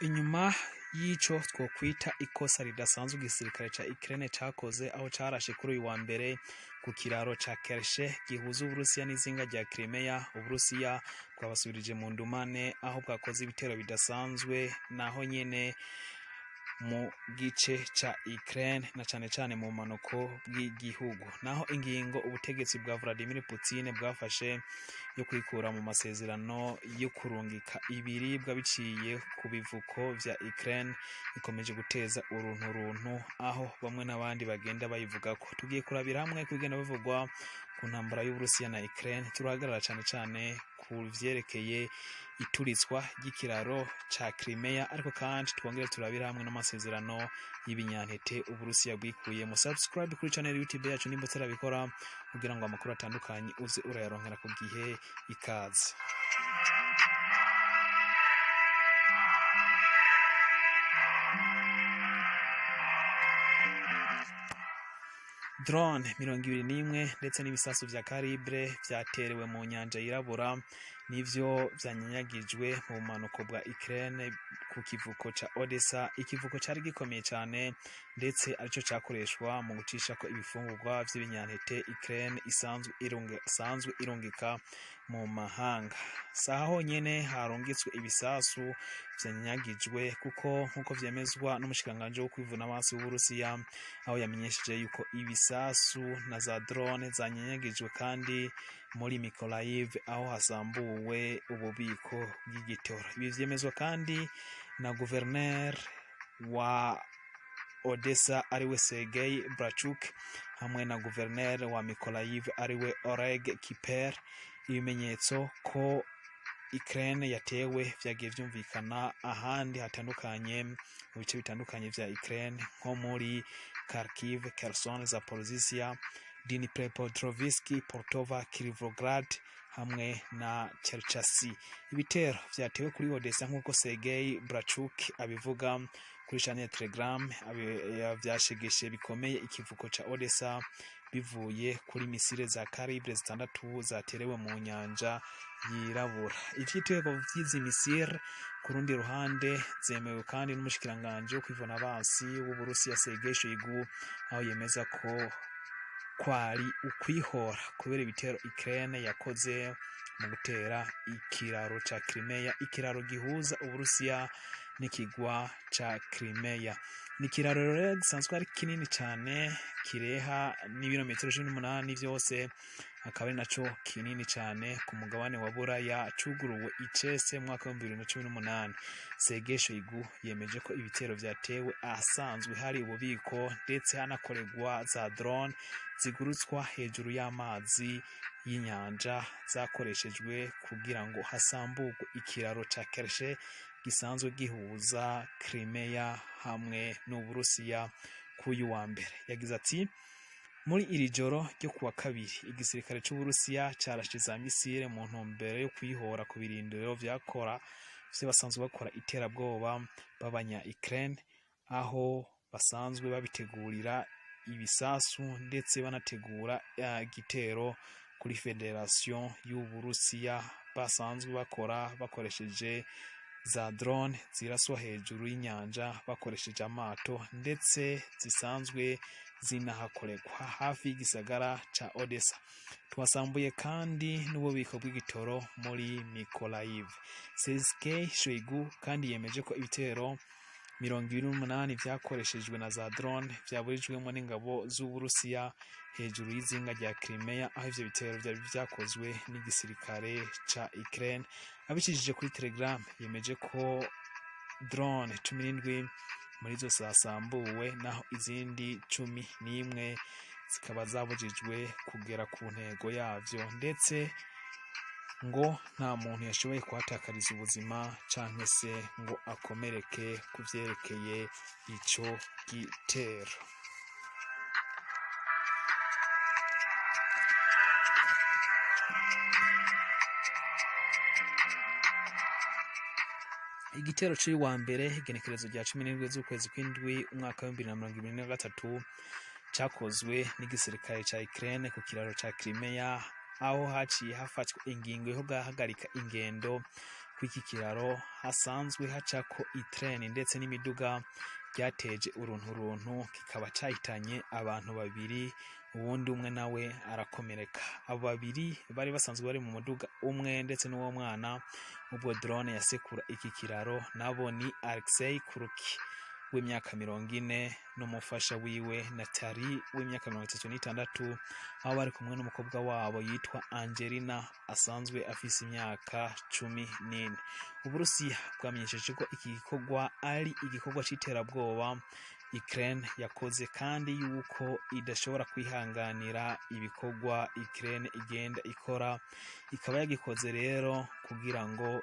Inyuma y'ico twokwita ikosa ridasanzwe igisirikare ca Ukraine cakoze, aho carashe kuri uyu wa mbere ku kiraro ca Kerch gihuza Uburusiya n'izinga rya Crimea, Uburusiya bwabasubirije mu ndumane, aho bwakoze ibitero bidasanzwe naho nyene mu gice ca Ukraine, na cane cane mu bumanuko bw'igihugu. Naho ingingo ubutegetsi bwa Vladimir Putin bwafashe yo kwikura mu masezerano yo kurungika ibiribwa biciye ku bivuko vya Ukraine ikomeje guteza uruntu runtu, aho bamwe n'abandi bagenda bayivugako. Tugiye kurabira hamwe kubigenda bivugwa ku ntambara y'Uburusiya na Ukraine. Turahagarara cane cane ku vyerekeye ituritswa ry'ikiraro ca Crimea, ariko kandi twongere turabira hamwe n'amasezerano y'ibinyantete Uburusiya bwikuyemo. Subscribe kuri channel YouTube yacu nimba utarabikora, kugira ngo amakuru atandukanye uze urayaronkera ku gihe. Ikaze. Drone 21 ndetse n'ibisasu vya calibre vyaterewe mu nyanja yirabura nivyo vyanyanyagijwe mu bumanuko bwa Ukraine ku kivuko ca Odessa, ikivuko cari gikomeye cane ndetse arico cakoreshwa mu gucishako ibifungurwa vy'ibinyantete Ukraine isanzwe irungika mu mahanga. Saha honyene harungitswe ibisasu vyanyanyagijwe, kuko nkuko vyemezwa n'umushikiranganji wo kwivuna abansi w'Uburusiya, aho yamenyesheje yuko ibisasu na za drone zanyanyagijwe kandi muri Mykolaiv, aho hasambuwe ububiko bw'igitoro. Ibi vyemezwa kandi na guverineri wa Odessa, ariwe Sergei Bratchuk, hamwe na guverineri wa Mykolaiv, ariwe Oleg Kiper. Ibimenyetso ko Ukraine yatewe vyagiye vyumvikana ahandi hatandukanye mu bice bitandukanye vya Ukraine, nko muri Kharkiv, Kherson, Zaporizhia, Dnipropetrovsk, Poltava, Kirovograd hamwe na Cherkasy. Ibitero vyatewe kuri Odessa, nk'uko Sergei Bratchuk abivuga kuri channel ya Telegram, vyashegeshe bikomeye ikivuko ca Odessa, bivuye kuri misile za calibre 6 zaterewe mu nyanja yirabura. Ivyitego vy'izi misile ku rundi ruhande zemewe kandi n'umushikiranganji wo kwivuna abansi w'Uburusiya, Sergei Shoigu, aho yemeza ko kwari ukwihora kubera ibitero Ukraine yakoze mu gutera ikiraro ca Crimea, ikiraro gihuza Uburusiya n'ikigwa ca Crimea. Ni ikiraro rero gisanzwe ari kinini cane, kireha n'ibirometero 18 vyose, akaba ari naco kinini cane ku mugabane wa Buraya, cuguruwe icese mu mwaka wa 2018. Sergei Shoigu yemeje ko ibitero vyatewe ahasanzwe hari ububiko ndetse hanakorerwa za drone zigurutswa hejuru y'amazi y'inyanja, zakoreshejwe kugira ngo hasamburwe ikiraro ca Kerch gisanzwe gihuza Crimea hamwe n'Uburusiya k'uyu wa mbere. Yagize ati: "Muri iri joro ryo kuwa kabiri, igisirikare c'Uburusiya carashe za misile mu ntumbero yo kwihora ku birindiro vyakora vyo basanzwe bakora iterabwoba b'abanya Ukraine, aho basanzwe babitegurira ibisasu ndetse banategura igitero kuri Federation y'Uburusiya, basanzwe bakora bakoresheje za drone ziraswa hejuru y'inyanja bakoresheje amato, ndetse zisanzwe zinahakorerwa hafi y'igisagara ca Odessa. Twasambuye kandi n'ububiko bw'igitoro muri Mykolaiv." Sergei Shoigu kandi yemeje ko ibitero 28 vyakoreshejwe na za drone vyaburijwemo n'ingabo z'Uburusiya hejuru y'izinga rya Crimea, aho ivyo bitero vyari vyakozwe n'igisirikare ca Ukraine. Abicishije kuri Telegram, yemeje ko drone 17 muri zo zasambuwe, naho izindi 11 zikaba zabujijwe kugera ku ntego yavyo, ndetse ngo nta muntu yashoboye kuhatakariza ubuzima canke se ngo akomereke ku vyerekeye ico gitero. Igitero c'uyu wa mbere, igenekerezo rya 17 z'ukwezi kw'indwi umwaka wa 2023, cakozwe n'igisirikare ca Ukraine ku kiraro ca Crimea, aho haciye hafatwa ingingo yo guhagarika ingendo kw'iki kiraro hasanzwe hacako itreni ndetse n'imiduga ryateje urunturuntu, kikaba cahitanye abantu babiri, uwundi umwe nawe arakomereka. Abo babiri bari basanzwe bari mu muduga umwe ndetse n'uwo mwana ubwo drone yasekura iki kiraro, nabo ni Alexei Kuruki w'imyaka 40 n'umufasha wiwe Natali w'imyaka 36, aho bari kumwe n'umukobwa wabo yitwa Angelina asanzwe afise imyaka 14. Uburusiya bwamenyesheje ko iki gikorwa ari igikorwa c'iterabwoba Ukraine yakoze, kandi yuko idashobora kwihanganira ibikorwa Ukraine igenda ikora, ikaba yagikoze rero kugira ngo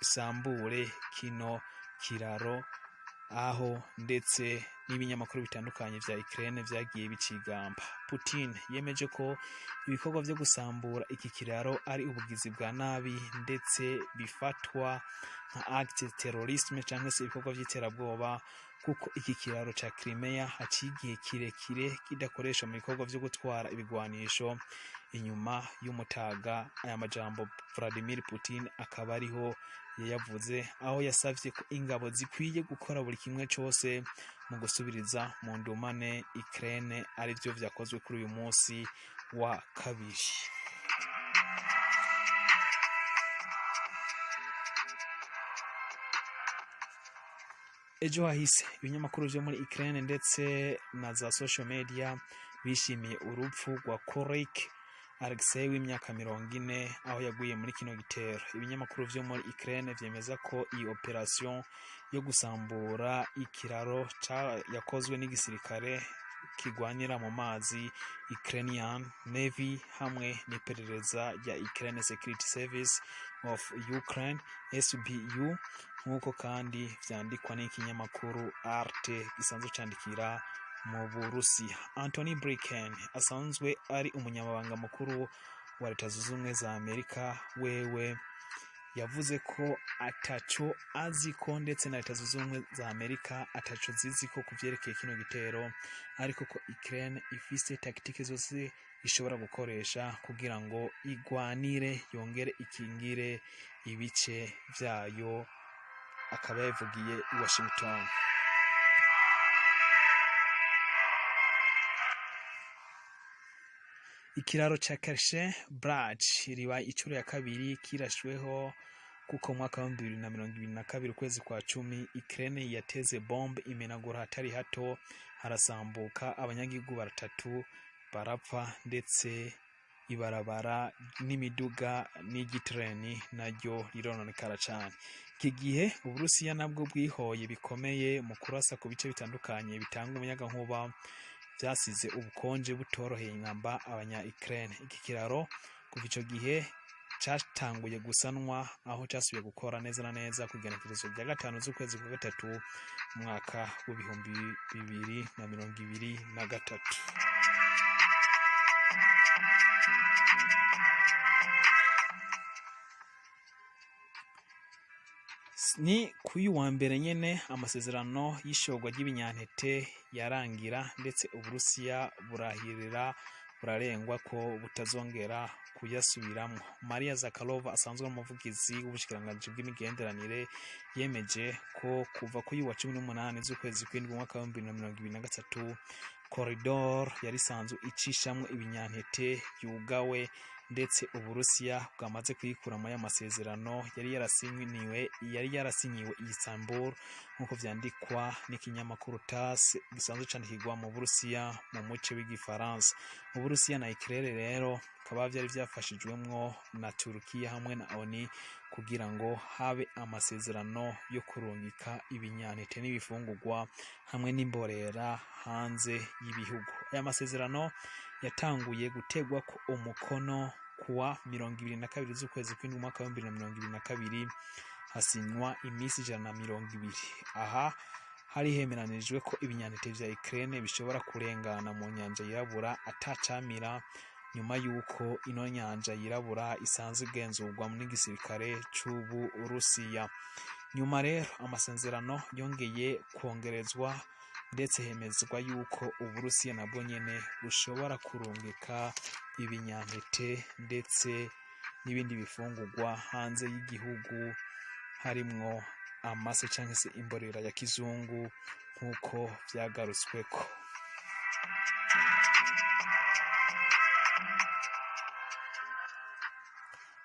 isambure kino kiraro, aho ndetse n'ibinyamakuru bitandukanye vya Ukraine vyagiye bicigamba. Putin yemeje ko ibikorwa vyo gusambura iki kiraro ari ubugizi bwa nabi, ndetse bifatwa nka acte terrorisme canke se ibikorwa vy'iterabwoba, kuko iki kiraro ca Crimea haciye igihe kirekire kidakoreshwa mu bikorwa vyo gutwara ibigwanisho inyuma y'umutaga. Aya majambo Vladimir Putin akaba ariho yayavuze, aho yasavye ko ingabo zikwiye gukora buri kimwe cose mu gusubiriza mu ndumane Ukraine, arivyo vyakozwe kuri uyu munsi wa kabiri. Ejo hahise ibinyamakuru vyo muri Ukraine ndetse na za social media bishimiye urupfu rwa Korik Alexei w'imyaka 40, aho yaguye muri kino gitero. Ibinyamakuru vyo muri Ukraine vyemeza ko iyi operation yo gusambura ikiraro yakozwe n'igisirikare kigwanira mu mazi Ukrainian Navy hamwe n'iperereza rya Ukraine Security Service of Ukraine SBU, nk'uko kandi vyandikwa n'ikinyamakuru RT gisanzwe candikira mu Burusiya. Anthony Blinken asanzwe ari umunyamabanga mukuru wa Leta Zunze Ubumwe za Amerika, wewe yavuze ko ataco azi ko ndetse na Leta Zunze Ubumwe za Amerika ataco zizi ko kuvyerekeye kino gitero, ariko ko Ukraine ifise tactique zose ishobora gukoresha kugira ngo igwanire yongere ikingire ibice vyayo, akaba yabivugiye i Washington. Ikiraro ca Kerch Bridge ribaye incuro ya kabiri kirashweho, kuko mu mwaka wa 2022 ukwezi kwa 10 Ukraine yateze bombe imenagura hatari hato, harasambuka, abanyagihugu batatu barapfa, ndetse ibarabara n'imiduga n'igitreni naryo rirononekara cane. Iki gihe Uburusiya nabwo bwihoye bikomeye mu kurasa ku bice bitandukanye bitanga umuyagankuba, vyasize ubukonje butoroheye namba abanya Ukraine. Iki kiraro kuva ico gihe catanguye gusanwa, aho casubiye gukora neza na neza ku igenekerezo rya 5 z'ukwezi kwa gatatu umwaka w'2023. Ni kuyu wa mbere nyene amasezerano y'ishorwa ry'ibinyantete yarangira, ndetse Uburusiya burahirira burarengwa ko butazongera kuyasubiramwo. Maria Zakharova asanzwe ari umuvugizi w'ubushikiranganji bw'imigenderanire yemeje ko kuva kuri wa 18 z'ukwezi kw'indwi umwaka wa 2023 corridor yari isanzwe icishamwo ibinyantete yugawe, ndetse Uburusiya bwamaze kuyikura muri aya masezerano yari yarasinyiwe i Istanbul, nk'uko vyandikwa n'ikinyamakuru TASS gisanzwe candikirwa mu Burusiya mu muce w'igifaransa. Uburusiya na Ukraine rero bikaba vyari vyafashijwemwo na Turukiya hamwe na ONU kugira ngo habe amasezerano yo kurungika ibinyantete n'ibifungurwa hamwe n'imborera hanze y'ibihugu. Aya masezerano yatanguye gutegwa ko umukono kuwa 22 z'ukwezi kw'indwi umwaka wa 2022, hasinywa iminsi 120. Aha hari hemeranijwe ko ibinyantete vya Ukraine bishobora kurengana mu nyanja yirabura atacamira, nyuma y'uko ino nyanja yirabura isanzwe igenzurwa n'igisirikare c'Uburusiya. Nyuma rero amasezerano yongeye kwongerezwa, ndetse hemezwa yuko Uburusiya nabwo nyene bushobora kurungika ibinyantete ndetse n'ibindi bifungurwa hanze y'igihugu. harimwo amase canke se imborera ya kizungu nk'uko vyagarutsweko.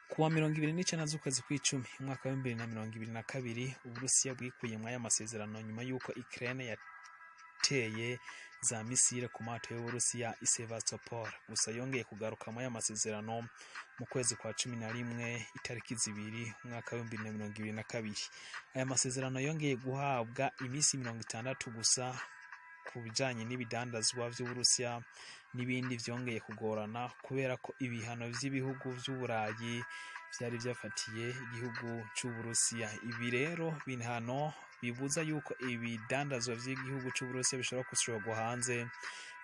Kuwa 29 z'ukwezi kw'icumi umwaka wa 2022, Uburusiya bwikuye mw'aya masezerano nyuma y'uko Ukraine yateye za misile ku mato y'Uburusiya i Sevastopol. Gusa yongeye kugaruka mw'aya masezerano mu kwezi kwa 11 itariki 2 umwaka wa 2022. Aya masezerano yongeye guhabwa iminsi 60 gusa ku bijanye n'ibidandazwa vy'Uburusiya n'ibindi vyongeye kugorana kubera ko ibihano vy'ibihugu vy'Uburayi vyari vyafatiye igihugu c'Uburusiya. Ibi rero bihano bibuza yuko ibidandazwa vy'igihugu c'Uburusiya bishobora gushorwa hanze,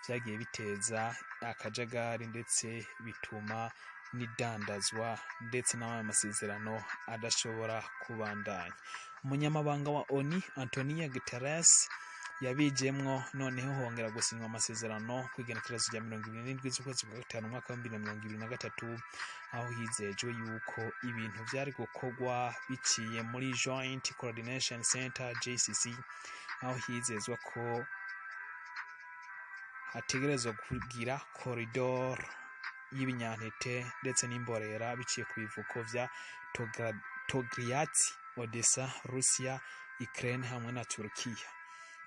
vyagiye biteza akajagari ndetse bituma n'idandazwa ndetse n'aya masezerano adashobora kubandanya. Umunyamabanga wa ONU Antonio Guterres yabijemwo, noneho hongera gusinywa amasezerano kw'igenekerezo rya 27 z'ukwezi kwa gatanu umwaka wa 2023, aho hizejwe yuko ibintu vyari gukorwa biciye muri Joint Coordination Center JCC, aho hizezwa ko hategerezwa kugira corridor y'ibinyantete ndetse n'imborera biciye ku bivuko vya Togliatti, Odessa, Russia, Ukraine hamwe na Turkiya.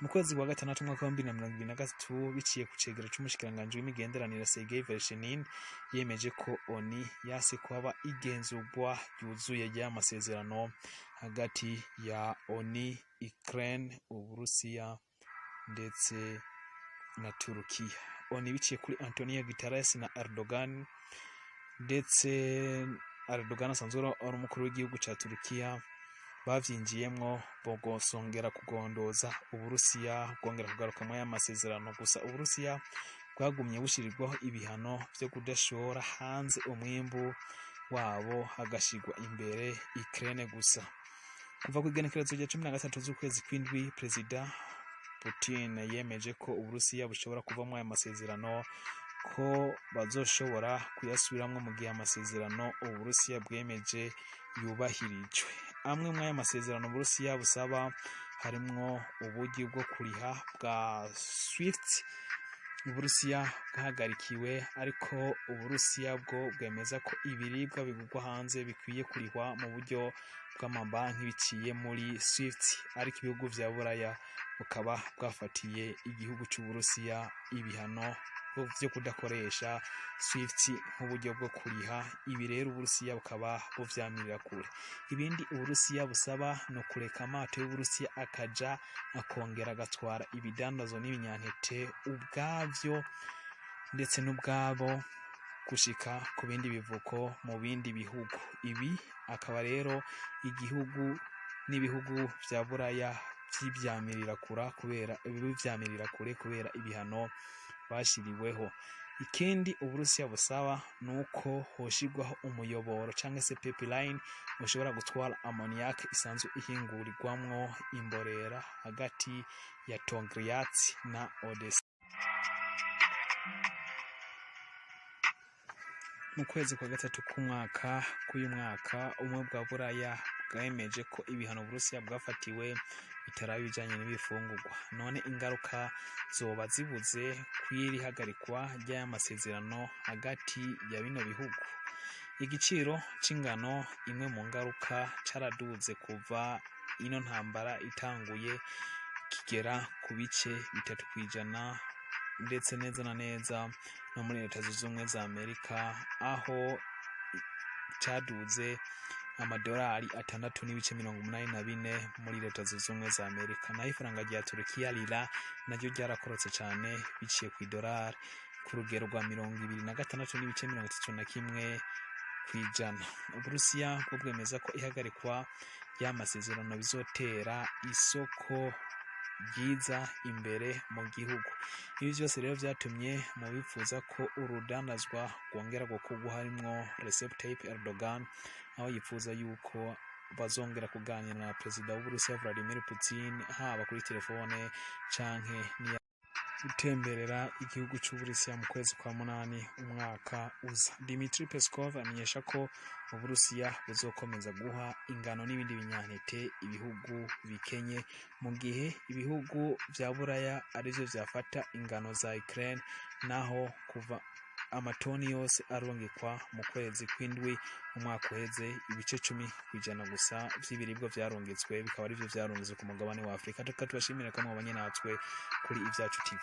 Mu kwezi kwa gatandatu umwaka wa 2023, biciye ku cegero c'umushikiranganji w'imigenderanire Sergei Vershinin, yemeje ko ONU yase kuhaba igenzurwa ryuzuye ry'aya masezerano hagati ya ONU, Ukraine, Uburusiya ndetse na Turukiya. ONU biciye kuri Antonio Guterres na Erdogan, ndetse Erdogan asanzwe ari umukuru w'igihugu ca Turukiya, bavyinjiyemwo bogosongera kugondoza Uburusiya bwongera kugaruka muri aya masezerano. Gusa Uburusiya bwagumye bushirirwaho ibihano vyo kudashora hanze umwimbu wabo, hagashirwa imbere Ukraine gusa. Kuva ku igenekerezo rya 13 z'ukwezi kw'indwi, Perezida Putin yemeje ko Uburusiya bushobora kuva muri aya masezerano, ko bazoshobora kuyasubiramwo mu gihe amasezerano Uburusiya bwemeje yubahirijwe. Amwe muri aya masezerano Uburusiya busaba harimwo uburyo bwo kuriha bwa SWIFT Uburusiya bwahagarikiwe, ariko Uburusiya bwo bwemeza ko ibiribwa bigurwa hanze bikwiye kurihwa mu buryo bw'amabanki biciye muri SWIFT, ariko ibihugu vya Buraya bukaba bwafatiye igihugu c'Uburusiya ibihano vyo kudakoresha SWIFT nk'uburyo bwo kuriha. Ibi rero Uburusiya bukaba buvyamirira kure. Ibindi Uburusiya busaba ni ukureka amato y'Uburusiya akaja akongera agatwara ibidandazwa n'ibinyantete ubwavyo ndetse n'ubwabo gushika ku bindi bivuko mu bindi bihugu. Ibi akaba rero igihugu n'ibihugu vya Buraya vyivyamirira kure kubera bivyamirira kure kubera ibihano bashiriweho. Ikindi Uburusiya busaba nuko hoshirwaho umuyoboro canke se pipeline ushobora gutwara ammoniac isanzwe ihingurirwamwo imborera hagati ya Togliatti na Odessa. Mu kwezi kwa gatatu k'umwaka k'uyu mwaka, Ubumwe bwa Buraya bwemeje ko ibihano Uburusiya bwafatiwe bitaraba ibijanye n'ibifungurwa. None ingaruka zoba zibuze kw'iri hagarikwa ry'aya masezerano hagati ya bino bihugu? Igiciro c'ingano, imwe mu ngaruka, caraduze kuva ino ntambara itanguye, kigera ku bice 3%, ndetse neza na neza no muri Leta Zunze Ubumwe za Amerika, aho caduze amadolari 6.84 muri Leta Zunze Ubumwe za Amerika. Naho ifaranga rya Turukiya lira naryo ryarakorotse cane biciye kw'idolari ku rugero rwa 26.31%. Uburusiya bwo bwemeza ko ihagarikwa ry'amasezerano bizotera isoko ryiza imbere mu gihugu. Ibi vyose rero vyatumye mu bipfuza ko urudandazwa rwongera gukorwa harimwo Recep Tayyip Erdogan, aho yipfuza yuko bazongera kuganira na perezida w'Uburusiya Vladimir Putin, haba kuri telefone canke niya. gutemberera igihugu c'Uburusiya mu kwezi kwa munani umwaka uza. Dmitry Peskov amenyesha ko Uburusiya buzokomeza guha ingano n'ibindi binyantete ibihugu bikenye, mu gihe ibihugu vya Buraya arivyo vyafata ingano za Ukraine, naho kuva amatoni yose arungikwa mu kwezi kw'indwi umwaka uheze, ibice 10% gusa vy'ibiribwa vyarungitswe bikaba arivyo vyarungitswe ku mugabane wa Afrika. Reka tubashimire ko mwabanye natwe kuri Ivyacu TV.